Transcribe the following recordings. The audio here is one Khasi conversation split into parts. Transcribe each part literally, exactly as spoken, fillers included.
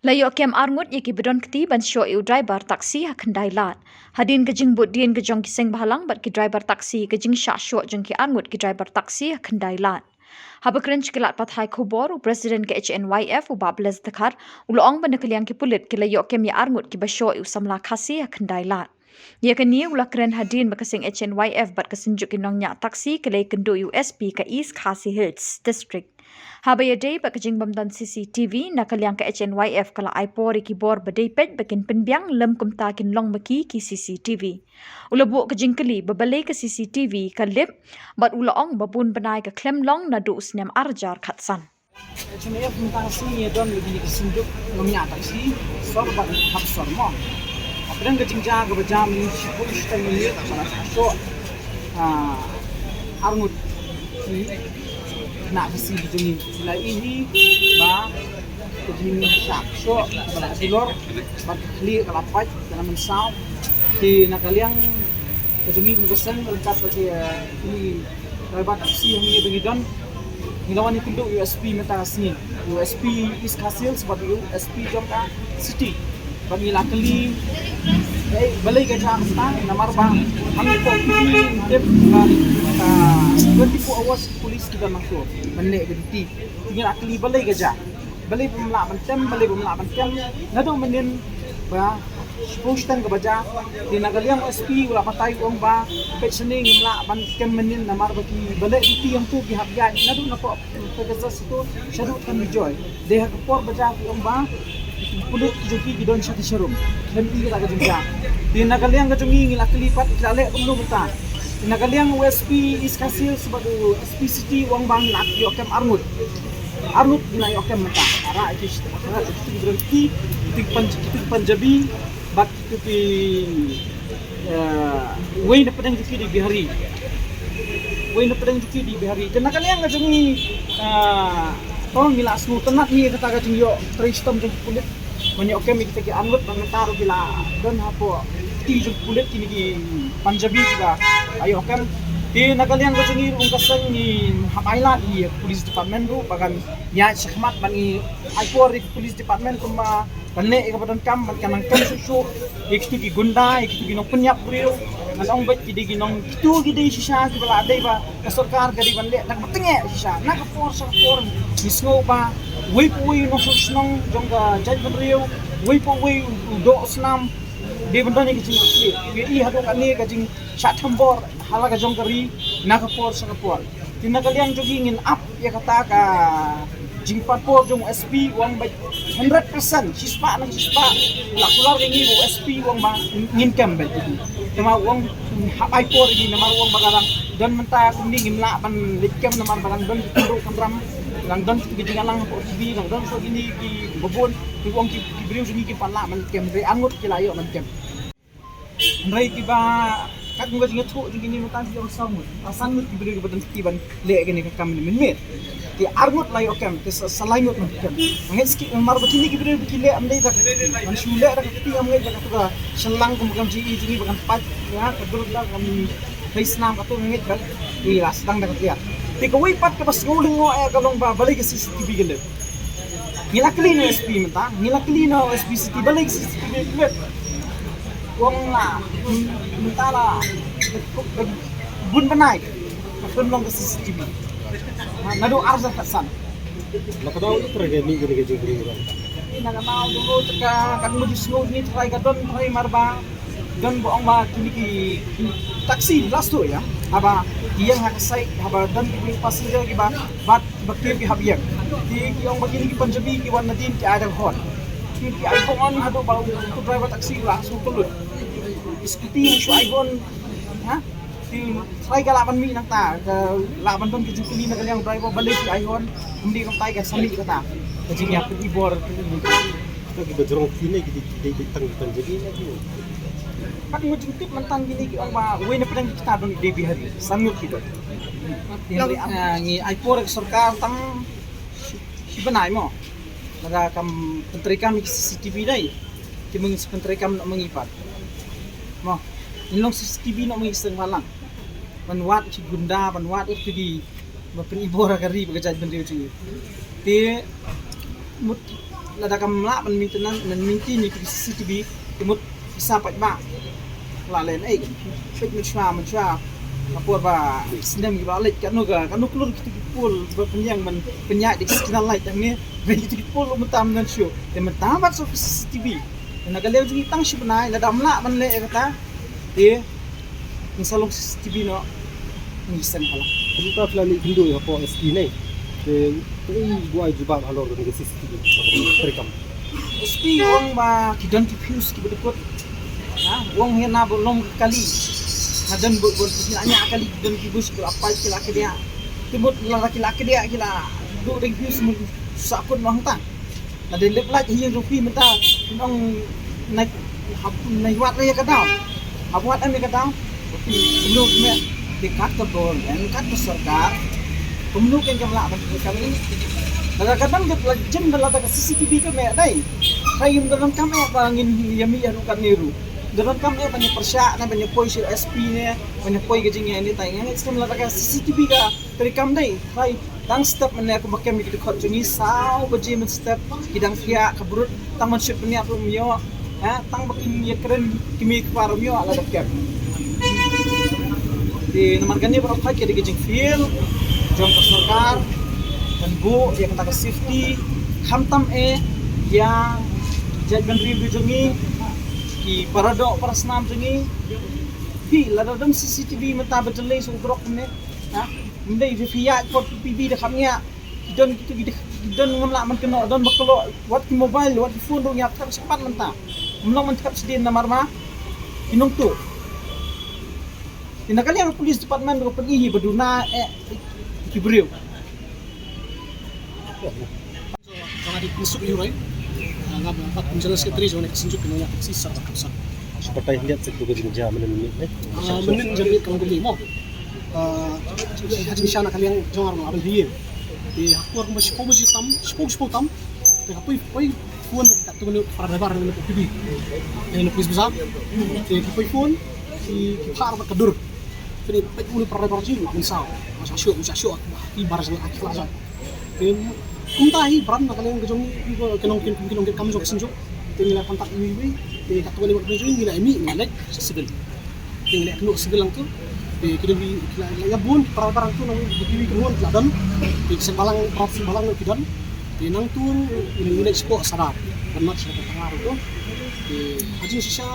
La ïoh kem arngut ïa ki ba don kti ban shoh ïa u driver taxi ha Khyndai Lad. Hadien ka jingbud dien ka jong ki seng bhalang bad ki driver taxi, ka jingshah shoh jong ki arngut ki driver taxi ha Khyndai Lad. Haba kren sha ki lad pathai khubor, u President ka H N Y F, u Bah Bless Dkhar, u la ong ba na ka liang ki pulit ki la ïoh kem ïa arngut ki ba shoh ïa u samla Khasi ha Khyndai Lad. Ïa kane u la kren hadien ba ka seng H N Y F bad ka Synjuk ki Nongñiah Taxi ki la ïakynduh ïa u S P ka East Khasi Hills District. Haba ïadei bad ka jingbym don C C T V, na ka liang ka H N Y F ka la ai por ïa ki bor ba dei peit ba kin pynbiang lem kumta kin long ma ki ki C C T V. U la buh ka jingkylli ba balei ka C C T V ka lip, bad u la ong ba bun bnai ka khlem long naduh u snem ar hajar khatsan. H N Y F mynta ka sngi ïa don lagi ka Synjuk Nongñiah Taxi, sor bad hap sor mo. Hapdeng ka jingjia kaba jam ïa shiphew shiteng minit ba la shah shoh, ah, arngut ki khynnah Khasi ki jong ngi. Ki la ïohi ba ka jingshah shoh ba la dulor bad ka khlieh ka la pait ka la mynsaw. Te na ka liang ka jong ngi kum ka seng ryngkat bad ki, eh, ki driver taxi hangne ba ngi don, ngi la wan ïakynduh ïa u S P mynta ka sngi, ïa u S P East Khasi Hills bad ïa u S P jong ka city. Bad ngi la kylli, eh, balei ka jia mynta, namar ba hangne hapoh P D ngi tip ba, ah, twenty-four hours police ki don nangto ban leh ka duty. Ngi la kylli balei ka jia, balei bym lah ban tem, balei bym lah ban tem. Naduh mynnin ba shiphew shiteng ka baje. Te na ka liang u S P u la batai u ong ba peit shane ngim lah ban kem mynnin namar ba ki ba leh duty hangto ki hap ïaid naduh napoh Pegasus to shaduh Thanbijoi. Te ha ka por baje ki ong ba ki pulit ki jong ki ki don sha ki showroom. Khlem i kata ka jingjia. Te na ka liang ka jong ngi ngi la kylli pat ki la leh kumno mynta. Te na ka liang u S P East Khasi Hills bad u S P City u ong ba ngi la ïoh kem arngut. Arngut ngi la ïoh kem mynta. Ara ki, ara ki, ki, ki, ki Punjabi bad ki, eh, wei na pdeng jong ki dei Bihari. Wei na pdeng jong ki dei Bihari. Te na ka liang ka jong ngi, eh, to ngi la sngewtynnat ngi kata ka jingïoh trei shitom jong ki pulit ban ïoh kem ïa kita ki arngut, ba mynta ruh ki la don hapoh kti jong ki pulit kine ki Punjabi kiba ïoh kem. Te na ka liang ka jong ngi ruh kum ka seng ngi hap ai lad ïa ki police department ruh ba kan ïaid shakhmat ban ïa ai por ïa ki police department kumba ban leh ïa kaba donkam ban kan nang kem shuh shuh ïa kitu ki gunda, ïa kitu ki nongpynïap briew. Ngan ong beit ki dei ki nong, kitu ki dei shisha kiba la dei ba ka sorkar ka dei ban leh da kaba tyngeh shisha. Na ka por sha ka por ngi sngew ba uwei pa uwei u nongshong shnong jong ka jaitbynriew, uwei pa uwei u doh snam dei ban don ïa ka jingïakhih. Ngi i haduh kane ka jingshah thombor ha la ka jong ka ri na ka por sha ka por. Te na ka liang jong ngi ngin ap ïa kata ka jingpynpor jong u S P u ong ba hundred percent, shispah na shispah la kular ïa ngi ba u S P u ong ba ngin kem beit. Te ma u ong hap ai por ïa ngi namar u ong ba ka dang don mynta kumne ngim lah ban leit kem namar ba dang don ki kynruh kynram, dang don ki jingïalang hapoh T V, dang don ki, ki babun, ki ong ki, ki briew jong ngi kim pat lah ban kem, hynrei arngut ki la ïoh ban kem. Hynrei kiba kat ngut jingïathuh jong kine mynta ki ong saw ngut. Ba san ngut ki briew kiba don kti ban leh kane ka kam ne mynmiet. Te arngut la ïoh kem, te sa, sa lai ngut ban kem. Ngeit skhem namar ba kine ki briew ba ki leh ym dei da ka kti. Ban shu leh da ka kti ngam ngeit da katu ka shynlang kum kam jingïeit jong ngi ba kan pait ïa ka dur da kam hei snam katu ngeit ba ki la sdang da ka kti. Te kawei pat kaba sngewlyngngoh ïa ka long ba balei ka C C T V ka lip. Ngi la kylli na u S P mynta, ngi la kylli na u S P City balei ka C C T V ka lip. Ong la, mynta la bun bnai ba pynlong ka C C T V. Naduh ar hajar khatsan. Na ka daw ïa ka mih kane ka jingbriew. Na ka daw dulu ka, ka dulu ju sngew ni trai ka don trai mar ba don ba ong ba kine ki, ki taxi last tu ïa. Haba ki ïeng ha ka side, haba don ki passenger kiba bat ba kiew ki hap ïeng. Ki, ki ong ba kine ki Punjabi ki wan nadien ki ai da ka horn. Ki, ki ai horn haduh ba u driver taxi u la shu pynlut. Ki scooty shu ai horn. Ha? Ki trai ka lah ban mih nangta, ka lah ban don ki jingkylli na ka liang driver balei ki ai horn. Kumne kumtai ka sa mih kata ka jingïapynibor. Ki ba jrong kine ki dei, ki dei tang ki Punjabi ne ki. Kat ngut jingtip mynta kine ki ong ba wei na pdeng kita don dei Bihari. San ngut ki don. Long, ah, ngi ai por ka sorkar tang shi, shi bnai mo. Lada kam pyntreikam ïa ki C C T V dei. Ki mung sa pyntreikam noh ma ngi pat. Mo. Ngin long C C T V noh ma ngi seng bhalang. Ban wad ki gunda, ban wad ïa ki ba pynibor ha ka ri bad ka jaitbynriew jong ngi. Te mut Lada kam lah ban maintenance, ban maintain ïa ki C C T V, te mut ki sa paidbah la leh ei, peit mynshwa mynshwa. Ka por ba snem kiba leit, kano ka, kano klur kito ki pol ba pynïeng ban pynïaid da ki signal light hangne, ba kito ki pol mynta mynta shuh. Te mynta bad shuh ki C C T V. Te na ka liang jong ngi tang shi bnai, lada ym lah ban leh ïa kata, te ngi sa long C C T V noh, ngi seng halang. Kumta phi la leit kynduh ïa hapoh S P ne, te kaei ba u ai jubab halor kane ka C C T V? Treikam. S P u ong ba ki don ki fuse kiba dkut. Ha, u ong hynda ba long ka kali, ha, don ba, ba ki la ñiah kali, don ki fuse ki la pait, ki la kdiah. Te mut lada ki la kdiah, ki la duh da ki fuse, mut sa kut noh hangta. Lada lep lait hi ïa ruh phi mynta, phin ong na, hap, na wad re ïa ka daw. Hap wad em ïa ka daw. Phi kumno me, phi kat ka bor, em kat ka sorkar. Kumno ken kam lah ban kam ni. Lada ka dang ka jin da lada ka C C T V ka me dei. Ka im da dang kam eh ba ngin ïa mi ïa ruh kat ni ruh. Da dang kam eh ba ni pyrshah na ba ni poi sha S P ne, ba ni poi ka jingïa ni tai ngi skem lada ka C C T V ka treikam dei. Hai, tang step mynne kumba kem ïa ki dkhot jong ngi, saw baje mynstep ki dang thiah ka brut, tang ban shit bniat ruh ym ïoh, ha, tang ba kin ïakren ki mei ki pa ruh ym ïoh lada kem. Te namar kane baroh khoit ka dei ka jingfield jong ka sorkar ban buh ïa kata ka safety, khamtam eh ïa ki jaitbynriew jong ngi, ki paradoh parasnam jong ngi. Phi, lada don C C T V mynta ba jyllei sha u grok kumne, ha? Ym dei phi ïaid por phi, phi da kham ïa. Ki don kito ki, ki don ngam lah ban kynnoh, don ba kynnoh, wat ki mobile, wat ki phone ruh ngi ap thep shakhmat mynta. Ym long ban thep shadien namar ma ki nongtuh. Te na ka liang police department ruh pyn-i hi ba duna eh ki briew. Nga dei Mynsuk Ïewrei. Ah, nga, nga, nga General Secretary jong ka Synjuk Nongñiah Taxi Sar Bakapsar. Shi batai hynñiat sek tu ka jingjia mynnin mynnin, eh? Ah, mynnin jam ni ka long kali mo. Ah, ha jingshisha na ka liang jong nga ruh nga ban hiar. Te ha por kumba shiphew baje tam, shiphew, shiphew tam. Te ka poi, poi phone na ka tu ka para driver na ka P B. Te na police bazaar. Te ka poi phone ki, ki phah bad ka dur. Te peit u para driver jong ngi, mynsaw. Mynsaw shuh, mynsaw shuh. Ki bar jong ki khlad jong. Te kumta hi brand na ka liang ka jong ngi, ki nongkitkam, ki nongkitkam jong ka Synjuk. Te ngi la contact iwei iwei. Te katto katne ba ka jong ngi la ïa mih, ngi la leit sha civil. Te ngi la ïakynduh civil hangto. Te ki dang, ki la, la ïa bun para para hangto, nong kiwei ki nong ki la don. Te ki seng balang, para seng balang ki don. Te nangto ngi la leit shapoh Sadar ban mad sha ka Thangar hangto. Te ha jingshisha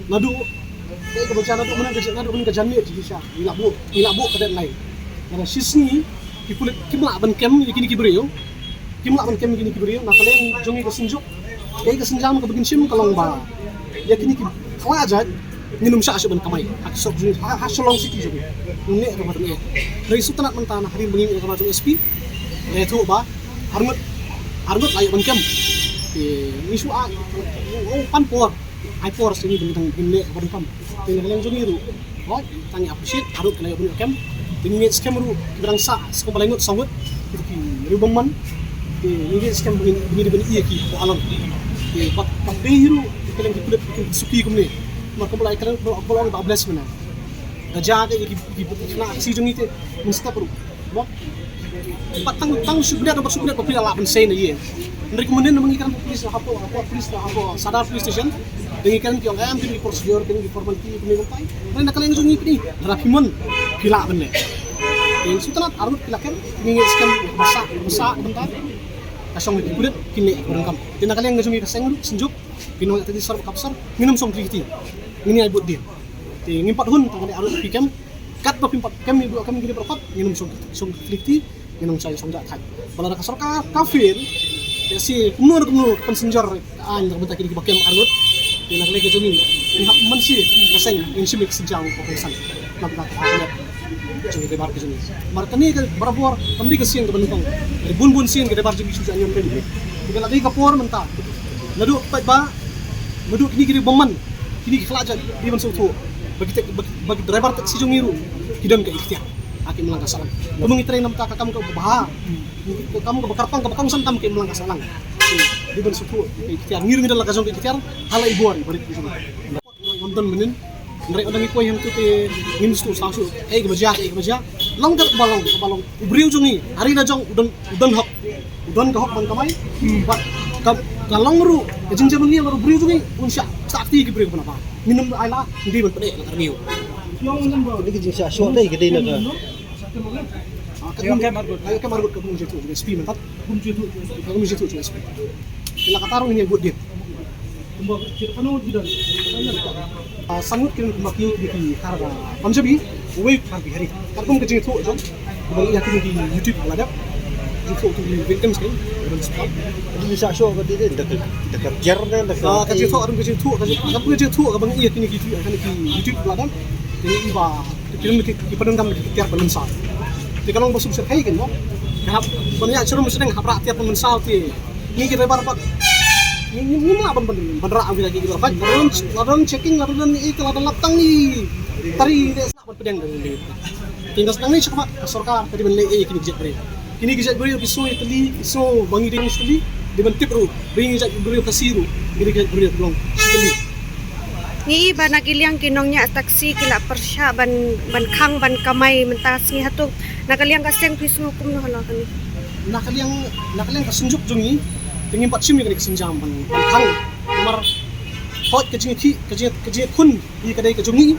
naduh Kaei kaba jia naduh mynne ka, naduh mynne ka janmiet jingshisha ngi la buh, ngi la buh ka deadline. Namar shisngi ki pulit kim lah ban kem ïa kine ki briew. Kim lah ban kem ïa kine ki briew, na ka liang jong ngi ka Synjuk. Kaei ka sienjam kaba ngin shim ka long ba ïa kine ki khlajait ngin ym shah shuh ban kamai ha ka surok jong ngi, ha, ha Shillong City jong ngi. Ngi leh kaba dang eh. Hynrei sngewtynnat mynta na hadien ba ngi mih na ka jong S P, la ïathuh ba arngut, arngut la ïoh ban kem. Te ngi shu ai, oh, pan por. Ai por sha ngi ban dang, ban leh kaba donkam. Te na ka liang jong ngi ruh, hooid, tang ngi appreciate arngut ki la ïoh ban kem. Te ngi ngeit skhem ruh kiba dang sah, sah kumba lai ngut saw ngut, kito ki riew bymman. Te ngi ngeit skhem ba ngin, ba ngin ïa ban ïa ki hapoh Along. Te bad, bad dei hi ruh ka liang ki pulit ki suki kumne. Namar kumba la ïa ka liang ba, ba long ba bless mynne. Da jia ka ïa ki, ki, ki khynnah taxi jong ngi te mynstep ruh. Mo? Pat tang, tang shu bniat, pat shu bniat ba phi la lah ban sei na ïing. Hynrei kumne na ma ngi kren police hapoh, hapoh police, hapoh Sadar Police Station. Da ngi kren ki ong em, kine ki procedure, kine ki formality, kine ki kumtai. Hynrei na ka liang jong ngi kine, lada phi mon, phi lah ban leh. Te sngewtynnat arngut phi la kem, ngi ngeit skhem ba sah, ba sah mynta. Ka shong ki pulit, kine ki donkam. Te na ka liang jong ngi ka seng ruh, Synjuk, ki nongñiah taxi Sar Bakapsar, ngin ym shong kti kti. Ngin ïai bud dien. Te ngim pat hun, tang ka dei arngut phi kem. Katba phim pat kem ïa u kem kine baroh pat, ngin ym shong, shong kti kti, ngin ym shong, shong jah thait. Ba lada ka sorkar ka fail, te shi kumno na kumno passenger ka aiñ na ka bynta kine kiba kem arngut. Te na ka liang ka jong ngi, ngi hap mynsiem ka seng, ngin shim ïa ka sienjam ka kongsan. Na ka bynta ka jong ngi, ka jong ngi. Namar kane ka barabor kam dei ka sien kaba nyngkong. Ka dei bun bun sien ka dei bar jong ngi shu jia niam dei. Te ka la dei ka por mynta. Naduh paidbah, naduh kine ki riew bymman, kine ki khlajait, ki ban sngewthuh. Ba ki tek, ba ki, ba ki driver taxi jong ngi ruh ki don ka iktiar ha ka imlang ka sahlang. Kumno ngi trei na ka bynta ka kam kaba bha, ka kam kaba kyrpang, kaba kongsan tam ha ka imlang ka sahlang. Ki ban sngewthuh ka iktiar, ngi ruh ngi don la ka jong ka iktiar ha la i bor i barit ki jong ngi. Ngam don mynnin. Hynrei ynda ngi poi hangto te ngim sngewthuh shuh kaei kaba jia, kaei kaba jia. Long kaba long, kaba long. U briew jong ngi, ha ri la jong u don, u don hok. U don ka hok ban kamai. Hmm. Bad ka, Ka long ruh ka jingjamin ngi, la ruh briew jong ngi un shah sakti ki briew, kaba ngim ai lad, ngim dei ban pyneh la ka rngiew. Kane ka jingshah shoh dei ka dei na ka. Ah, ka kum, ka kum jingthoh jong S P mynta. Ka kum jingthoh jong S P. Ila kata ruh ngi bud dien. Ah, san ngut ki don kumba ki, ki, ki khar ka Punjabi, uwei khar Bihari. Katkum ka jingthoh jong, kumba ïa kine ki YouTube la dep. Jingthoh to ki victims ki, don spot. Jingshah shoh ka dei, dei da ka, da ka tiar ne, da ka. Ah, ka jingthoh, ka jingthoh, ka jing-, ka jingthoh kaba ïa kine ki, kine ki YouTube la dep. Kine i ba, ki don ki, ki pyndonkam ki tiar pynmynsaw. Te ka long ba suk suk hai kan mo. Ka hap ban ïa sharum sdang hap rah tiar pynmynsaw te. Ngi ki driver pat. Ngi, ngi, ngim lah ban, ban, ban rah ïa ki driver pat. La don, la don checking, la don i, la don lap tang i. Tari de sna ban pdiang da ngi. Te nga sdang ni sha khmat ka sorkar ka dei ban leh ei kine ki jait briew. Kine ki jait briew ki sngew ïatylli, ki sngew ba ngi dei ngi ïatylli, dei ban tip ruh ba ngi jait briew Khasi ruh, ngi dei jait briew Blong ïatylli. Ngi i ba na ki liang ki nongñiah taxi ki la pyrshah ban, ban khang ban kamai mynta sngi, hato na ka liang ka seng phi sngew kumno halor kane? Na ka liang, na ka liang ka synjuk jong ngi, te ngim pat shim ïa kane ka sienjam ban, ban khang. Namar hooid ka jingïakhih, ka jing, ka jingïakhun hi ka dei ka jong ngi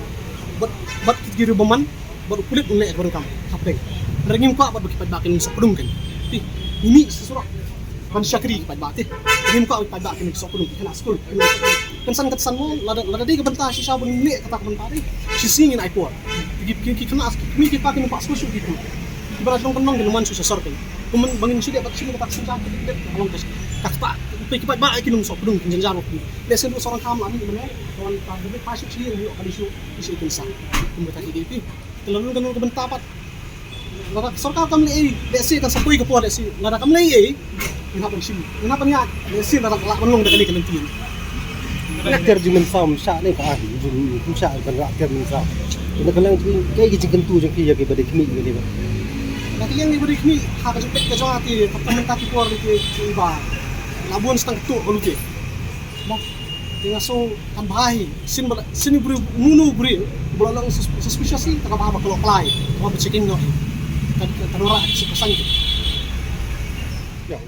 bad, bad ki riew bymman, bad u pulit un leh kaba donkam hapdeng. Hynrei ngim kwah bad ba ki paidbah kin sohpdung kein. Te ngi mih sha surok ban shakri ki paidbah te. Ngim kwah ba ki paidbah kin sohpdung, ki khynnah skul kin sohpdung. Kynsan kynsan mo, lada, lada dei ka bynta shisha ba ngin leh kata ka bynta te, shi sngi ngin ai por. Ki, ki, ki khynnah, ki kmie ki kpa kin ym pat skul shuh ki tu. Kiba la shnong kyndong kin ym wan shuh sha sor kein. Kumba ngin shu leh bad shu leh kata ka sienjam ka dei ka long ka kata. Ki paidbah kin ym sohpdung, kin jynjar ruh ki. Lehse ruh sorang kham la mih mynne, wan ta dei phai shuh shi ïa ka dei shuh, shuh kin sa. Kumba ta ki dei te. Te la don ka bynta pat. Lada sorkar kam leh ei, lehse kan sa poi ka por lehse. Lada kam leh ei, ngin hap ban shim. Ngin hap ban ïaid, lehse lada lah ban long da kane ka lynti. Rah tiar jingmynsaw, ym shah ne ka, ah, ym shah ban rah tiar jingmynsaw. Kane ka long kaei ka jingkyntu jong phi ïa kiba dei khmih kane ba. Na ka liang kiba dei khmih, ha ka jingpeit ka jong nga te, kata mynta ki por te, te ba la bun sdang katu ka lute. Mo, te nga sngew kan bha hi, shisien ba la, shisien u briew, uno uno u briew ba la long sus-, suspicious hi, te ka bha ba ka la apply, ka bha ba checking noh hi. Kan, kan, kan wanrah ka suk ka saiñ. Ïa.